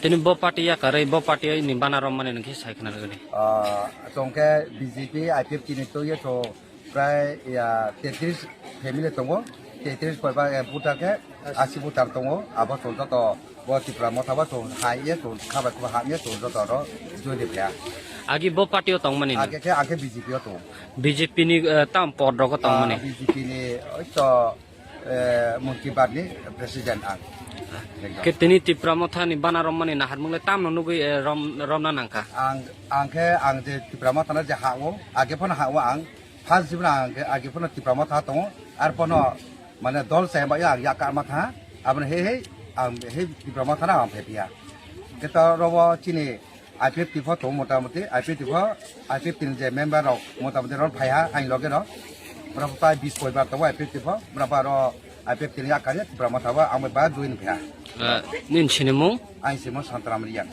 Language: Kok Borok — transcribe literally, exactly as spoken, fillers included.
Tini bo party yakarwi bo party ni bana romani nungkhe sai khna rwgwi. Ah, chwng khe B J P, I P F T ni twi ye chwng prai, ya, tetris family tongo. Tetris poi ba, eh, voter khe asi voter tongo. Abo chwng joto bo Tipra Motha bo chwng hai ye chwng kha bai kha ham ye chwng joto ro join de phaya. Agi bo party o tongmani no? Age khe, age B J P o tongo. B J P ni, eh, tam pod rogo tongmani? Ah, B J P ni oi to, eh, Mann Ki Baat ni president ang. Ke tini Tipra Motha ni bana romani naharmung le tamno nugwi, eh, rom, romna nangkha? Ang, ang khe ang je Tipra Motha no je ha o, age phano ha o ang. First jibra ang khe age phano Tipra Motha tongo, ar phano mane dol chaya bai ang yak karma tha, aboni he he ang he Tipra Motha no ang phai phiya. Khe to robo chini I P F T pho tongo motamoti, I P F T pho, I P F T ni je member rok motamoti ron phai ha ang loge ro. Bora pho tai bis poi bar tongo I P F T pho, bora ba ro I P F T ni yakari Tipra Motha bo ang bai ba join phiya. Eh, nini sinimung? Ang sinimung Santaram Riang.